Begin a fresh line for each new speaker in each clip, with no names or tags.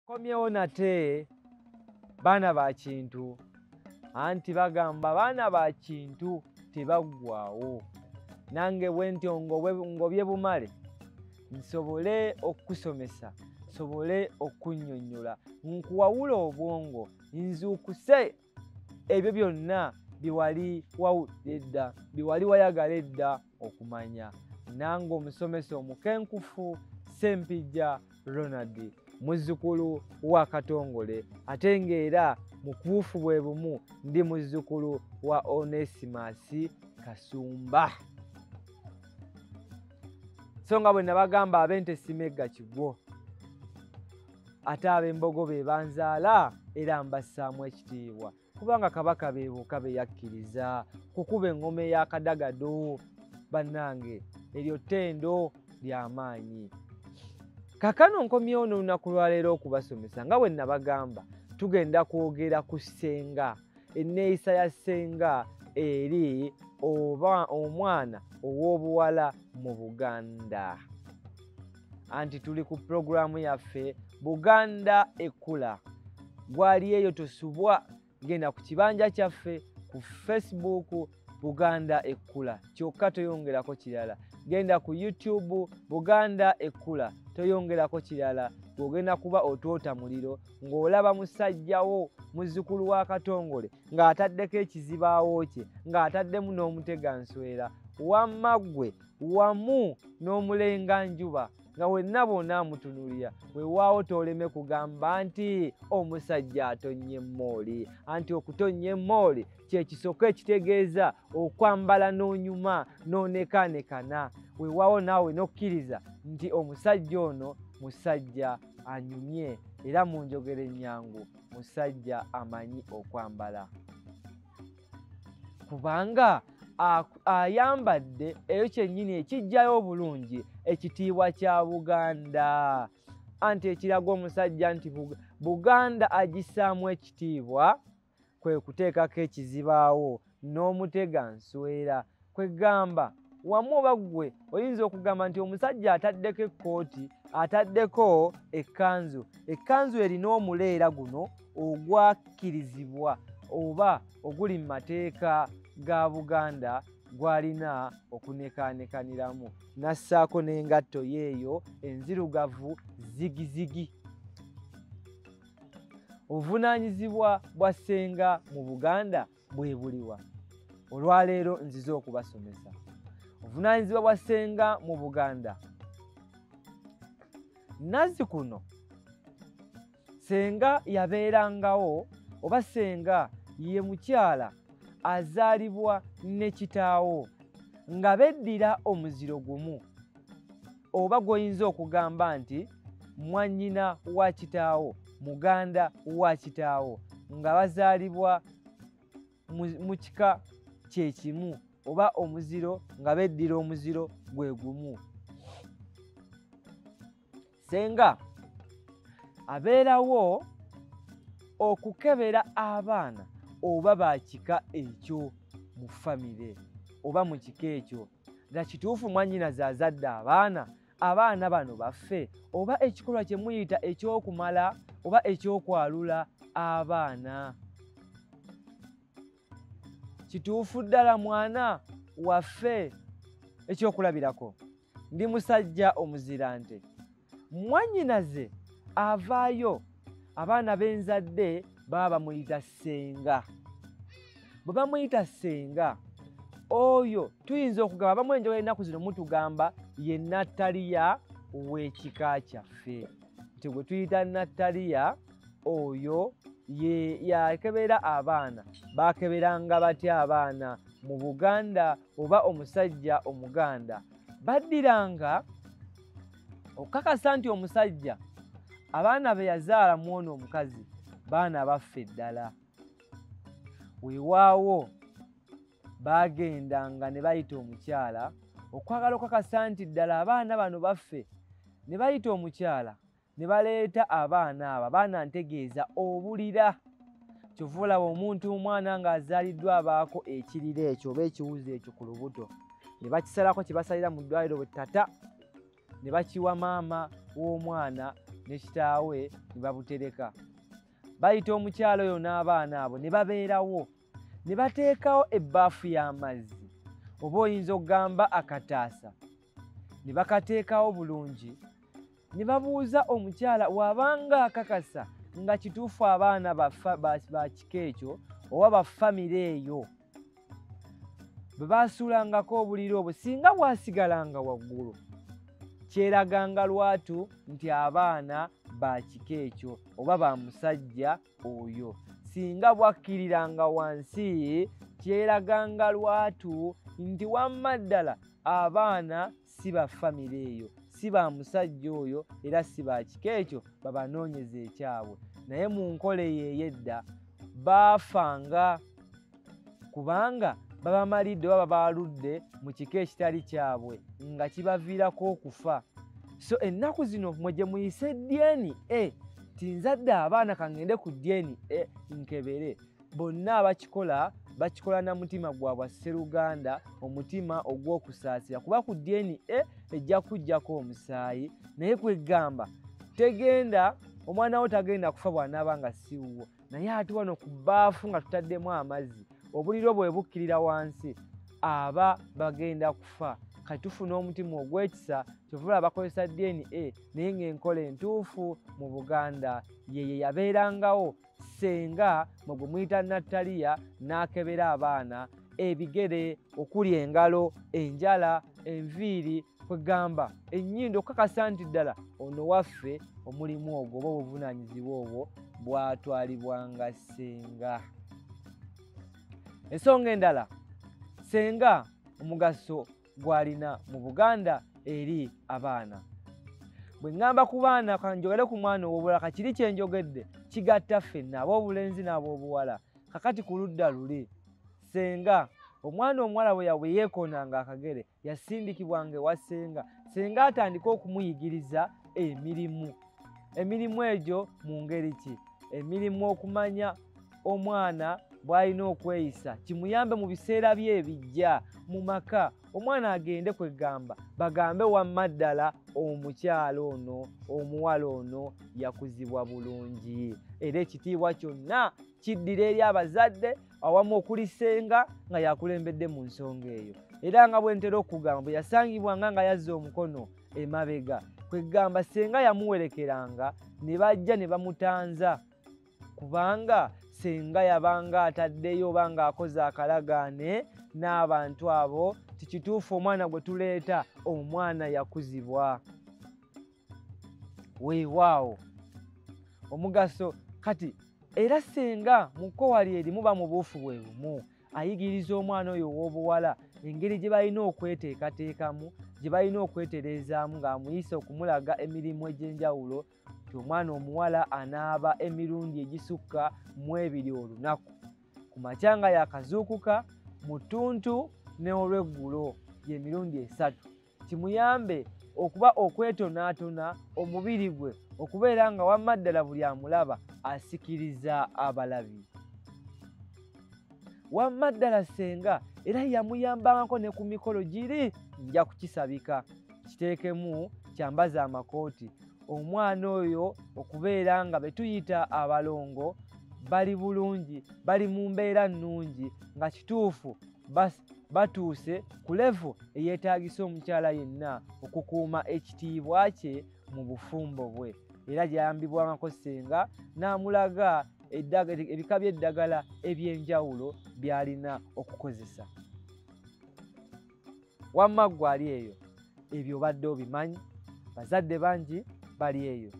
Komyewo nate baana ba Kintu, anti bagamba baana ba Kintu tebaggwaawo. Nange bwe ntyo ngobye bumale nsobole okukusomesa, nsobole okunnyonnyola, nkuwawula obwongo, nzuukuse ebyo byonna bye wali wawulira edda, bye wali wayagala edda okumanya. Nange omusomesa omukenkufu Ssempijja Ronald, muzzukulu wa Katongole, ate ng'era mu bukuufu bwe bumu ndi muzzukulu wa Onesimus Kasumba. So nga bwe nabagamba ab'ente simegga kigwo, ate ab'embogo be banzaala era mbassaamu ekitiibwa, kubanga Kabaka be bokka be yakkiriza kukuba engoma ey'akadagado. Bannange eryo ttendo ly'amaanyi. Kaakano nkomyewo n'olunaku lwaleero okubasomesa. Nga bwe nabagamba, tugenda kwogera ku ssenga, enneeyisa ya ssenga eri oba omwana ow'obuwala mu Buganda. Anti tuli ku pulogulaamu yaffe Buganda Ekkula. Gwali eyo tosubwa, genda ku kibanja kyaffe ku Facebook Buganda Ekkula, kyokka toyongerako kirala. Genda ku YouTube Buganda Ekkula, toyongerako kirala. Bw'ogenda kuba otwota muliro ng'olaba musajjawo muzzukulu wa Katongole ng'ataddeko ekizibaawo kye, ng'ataddemu n'omuteganswera, wamma ggwe wamu n'omulenganjuba, nga wenna bonna amutunuulira, weewaawo tooleme kugamba nti omusajja atonnye emmooli. Anti okutonnya emmooli kye kisoko ekitegeeza okwambala n'onyuma n'onekaanekana. Weewaawo naawe n'okkiriza nti omusajja ono musajja anyumye, era mu njogera ennyangu musajja amanyi okwambala, kubanga ayambadde eyo kyennyini ekiggyayo obulungi ekitiibwa kya Buganda. Anti ekiraga omusajja nti Buganda agissaamu ekitiibwa kwe kuteekako ekizibaawo n'omuteganswera. Kwegamba wamu oba ggwe oyinza okugamba nti omusajja ataddeko ekkooti, ataddeko ekkanzu, ekkanzu erina omuleera guno ogwakkirizibwa oba oguli mu mateeka ga Buganda gw'alina okunekaanekaniramu, n'assaako n'engatto yeeyo enzirugavu zigizigi. Obuvunaanyizibwa bwa ssenga mu Buganda bwe buliwa? Olwaleero nzize okubasomesa obuvunaanyizibwa bwa ssenga mu Buganda. Nazzi kuno ssenga yabeerangawo, oba ssenga ye mukyala azaalibwa ne kitaawo nga beddira omuziro gumu, oba gw'oyinza okugamba nti mwannyina wa kitaawo, muganda wa kitaawo, nga bazaalibwa mu kika kye kimu, oba omuziro nga beddira omuziro gwe gumu. Ssenga abeerawo okukebera abaana oba ba kika ekyo mu famire oba mu kika ekyo. Dda kituufu mwannyinaze azadde abaana, abaana bano baffe, oba ekikolwa kye muyita ekyokumala oba ekyokwalula abaana. Kituufu ddala mwana waffe. Ekyokulabirako, ndi musajja omuzirante, mwannyinaze avaayo abaana b'enzadde baba bamuyita ssenga. Bwe bamuyita ssenga oyo tuyinza okugamba, abamu enjogera ennaku zino mutugamba ye Nattaliya w'ekika kyaffe, nti gwe tuyita Nattaliya oyo ye yakebera abaana. Bakeberanga batya abaana mu Buganda oba omusajja Omuganda? Baddiranga okukakasa nti omusajja abaana be yazaala mu ono omukazi baana baffe ddala. Weewaawo baagendanga ne bayita omukyala okwagala okukakasa nti ddala abaana bano baffe, ne bayita omukyala ne baleeta abaana abo. Abaana ntegeeza obulira. Kyova olaba omuntu omwana ng'azaaliddwa abaako ekirira ekyo oba ekiwuzi ekyo ku lubuto, ne bakisalako kye basalira mu ddwaliro bwe ttata, ne bakiwa maama w'omwana ne kitaawe ne babutereka. Bayita omukyala oyo n'abaana abo ne babeerawo, ne bateekawo ebbaafu y'amazzi oba oyinza okugamba akataasa, ne bakateekawo bulungi, ne babuuza omukyala wabanga akakasa nga kituufu abaana ba kika ekyo oba ba famire eyo bwe baasuulangako obuliri obwo, singa bwasigalanga waggulu kyeraganga lwatu nti abaana ba kika ekyo oba ba musajja oyo. Singa bwakkiriranga wansi kyeraganga lwatu nti wamma ddala abaana si ba famire eyo, si ba musajja oyo era si ba kika ekyo, babanoonyeza ekyabwe. Naye mu nkola eyo ey'edda baafanga kubanga babamalidde oba babaaludde mu kika ekitali kyabwe nga kibaviirako okufa. So ennaku zino mwe gye muyise DNA ti nzadde abaana kangende ku DNA nkebere, bonna abakikola bakikola na mutima gwabwe sseruganda, omutima ogw'okusaasira, kuba ku DNA ejja kujjako omusaayi. Naye kwegamba tegenda, omwana wo tagenda kufa bw'anaaba nga si wuwo. Naye ate wano ku bbaafu nga tutaddemu amazzi, obuliro bwe bukkirira wansi, aba bagenda kufa. Kati tufuna omutima ogw'ekisa, kyova bakozesa DNA, naye ng'enkola entuufu mu Buganda yeye yabeerangawo. Ssenga mwe gwe muyita Nataliya n'akebera abaana ebigere okuli engalo, enjala, enviiri, kwegamba ennyindo, okukakasa nti ddala ono waffe omulimu ogwo oba obuvunaanyizibwa obwo bwatwalibwanga ssenga. Ensonga endala, ssenga omugaso gw'alina mu Buganda eri abaana. Bwe ŋŋamba ku baana, kanjogere ku mwana ow'obuwala, kakiri kye njogedde kigatta ffenna ab'obulenzi n'ab'obuwala. Kakati ku ludda luli, ssenga omwana omuwala bwe yeekoonanga akagere yasindikibwanga ewa ssenga. Ssenga atandike okumuyigiriza emirimu. Emirimu egyo mu ngeri ki? Emirimu okumanya omwana bw'alina okweyisa kimuyambe mu biseera bye ebijja mu maka. Omwana agende kwegamba bagambe wamma ddala omukyala ono, omuwala ono yakuzibwa bulungi, era ekitiibwa kyonna kiddira eri abazadde awamu okuli ssenga nga yakulembedde mu nsonga eyo. Era nga bwe ntera okugamba, bwe yasangibwanga nga yazza omukono emabega, kwegamba ssenga yamuwerekeranga ne bajja ne bamutanza, kubanga ssenga yabanga ataddeyo oba ng'akoze akalagaane n'abantu abo ti kituufu omwana gwe tuleeta omwana yakuzibwa. Weewaawo omugaso. Kati era ssenga mu kkowa lye erimu ba mu buufu bwe bumu, ayigiriza omwana oyo ow'obuwala engeri gye balina okweteekateekamu, gye balina okwetereezaamu, ng'amuyisa okumulaga emirimu egy'enjawulo nti omwana omuwala anaaba emirundi egisukka mu ebiri olunaku, ku makya nga yakazuukuka, mu ttuntu ne olw'eggulo, gy'emirundi esatu, kimuyambe okuba okwetonaatona omubiri gwe okubeera nga wamma ddala buli amulaba asikiriza abalabi. Wamma ddala ssenga era yamuyambangako ne ku mikolo giri, nja kukisabika kiteekemu kyambaza amakooti, omwana oyo okubeera nga be tuyita abalongo bali bulungi, bali mu mbeera nnungi, nga kituufu batuuse ku levo eyeetaagisa omukyala yenna okukuuma ekitiibwa kye mu bufumbo bwe. Era gyayambibwangako ssenga n'amulaga ebika by'eddagala eby'enjawulo by'alina okukozesa. Wamma ggwe ali eyo, ebyo obadde obimanyi? Bazadde bangi bali eyo,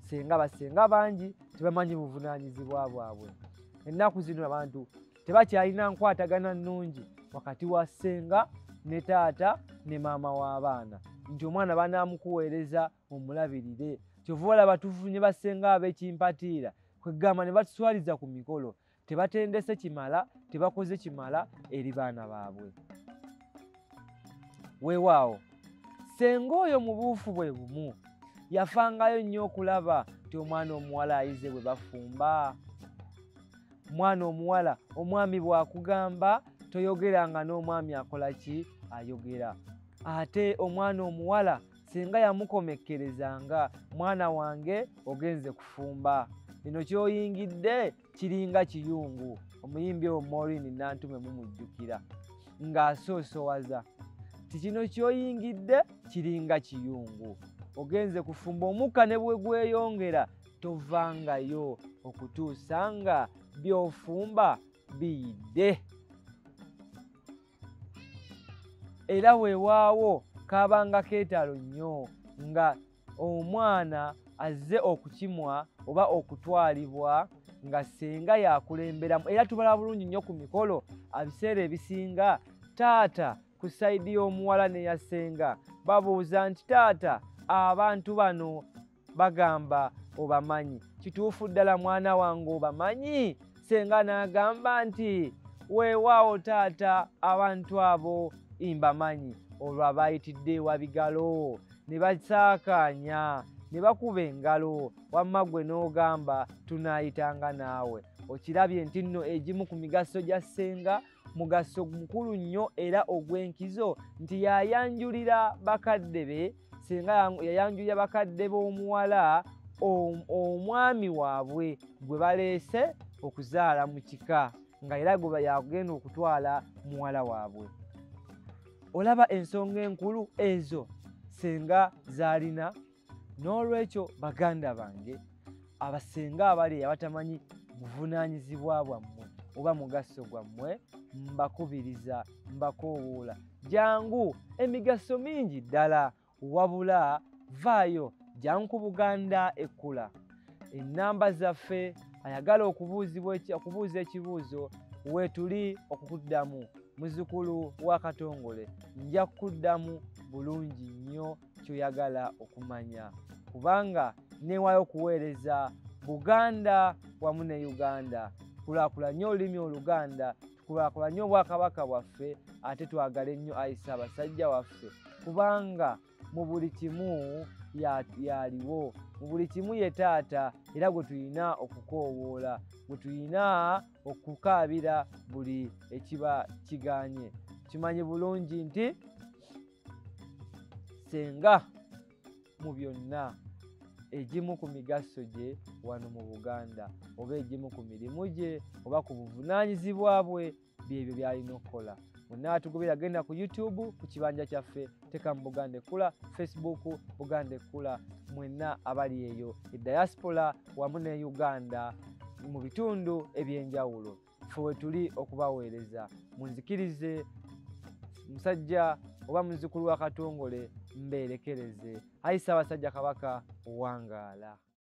ssenga bassenga bangi tebamanyi buvunaanyizibwa bwabwe. Ennaku zino abantu tebakyalina nkwatagana nnungi wakati wa ssenga ne taata ne maama w'abaana, nti omwana banaamukuweereza omulabirire. Kyova olaba tufunye bassenga ab'ekimpatiira, kwegamba ne batuswaliza ku mikolo, tebatendese kimala, tebakoze kimala eri baana baabwe. Weewaawo ssenga oyo mu buufu bwe bumu yafangayo nnyo okulaba nti omwana omuwala ayize bwe bafumba. Omwana omuwala omwami bw'akugamba toyogeranga n'omwami akola ki? Ayogera. Ate omwana omuwala Senga yamukomekkerezanga, mwana wange ogenze kufumba, lino ky'oyingidde kiringa kiyungu. Omuyimbi owo Maureen Nantume mumujjukira ng'asoosowaza ti kino ky'oyingidde kiringa kiyungu, ogenze kufumba, omukka ne bwe gweyongera tovangayo okutuusa nga by'ofumba biyidde. Era weewaawo kabanga keetalo nnyo nga omwana azze okukimwa oba okutwalibwa nga senga yakulemberamu. Era tubala bulungi nnyo ku mikolo, ebiseera ebisinga taata ku sayidi y'omuwala neya senga babuuza nti taata abantu bano bagamba obamanyi, kituufu ddala mwana wange obamanyi? Senga n'agamba nti weewaawo taata abantu abo mbamanyi. Olwo abayitidde ewa bigalo ne basaakaanya ne bakuba engalo, wamma ggwe n'ogamba tunaayitanga naawe. Okirabye nti nno egimu ku migaso gya ssenga mugaso mukulu nnyo era ogw'enkizo nti yayanjulira bakadde be, senga yayanjulira bakadde b'omuwala omwami waabwe gwe baleese okuzaala mu kika, nga era gwe yagenda okutwala muwala waabwe. Olaba ensonga enkulu ezo senga zaalina. N'olwekyo baganda bange abasenga abali abatamanyi buvunaanyizibwa bwammwe oba mugaso gwammwe, mbakubiriza, mbakoowoola, jangu, emigaso mingi ddala, wabula vaayo, jangu ku Buganda Ekkula. Ennamba zaffe, ayagala okubuuza ekibuuzo weetuli okukuddamu. Muzzukulu wa Katongole nja kukuddamu bulungi nnyo ky'oyagala okumanya, kubanga neewaayo okuweereza Buganda wamu ne Uganda. Tukulaakulanye olulimi Oluganda, tukulaakulanye obwakabaka bwaffe, ate twagale nnyo ayi Ssaabasajja waffe, kubanga mu buli kimu yaliwo, mu buli kimu ye taata, era gwe tulina okukoowoola, gwe tulina okukaabira buli ekiba kiganye. Kimanyi bulungi nti senga mu byonna egimu ku migaso gye wano mu Buganda, oba egimu ku mirimu gye, oba ku buvunaanyizibwa bwe, byebyo by'alina okukola. Mwenna atugobera genda ku YouTube ku kibanja kyaffe, teeka mu Buganda Ekkula, Facebook Buganda Ekkula. Mwenna abali eyo e diaspora wamu ne Uganda mu bitundu ebyenjawulo, ffe we tuli okubaweereza. Munzikirize musajja oba muzzukulu wa Katongole mbeerekereze. Ayi Ssaabasajja Kabaka, wangaala.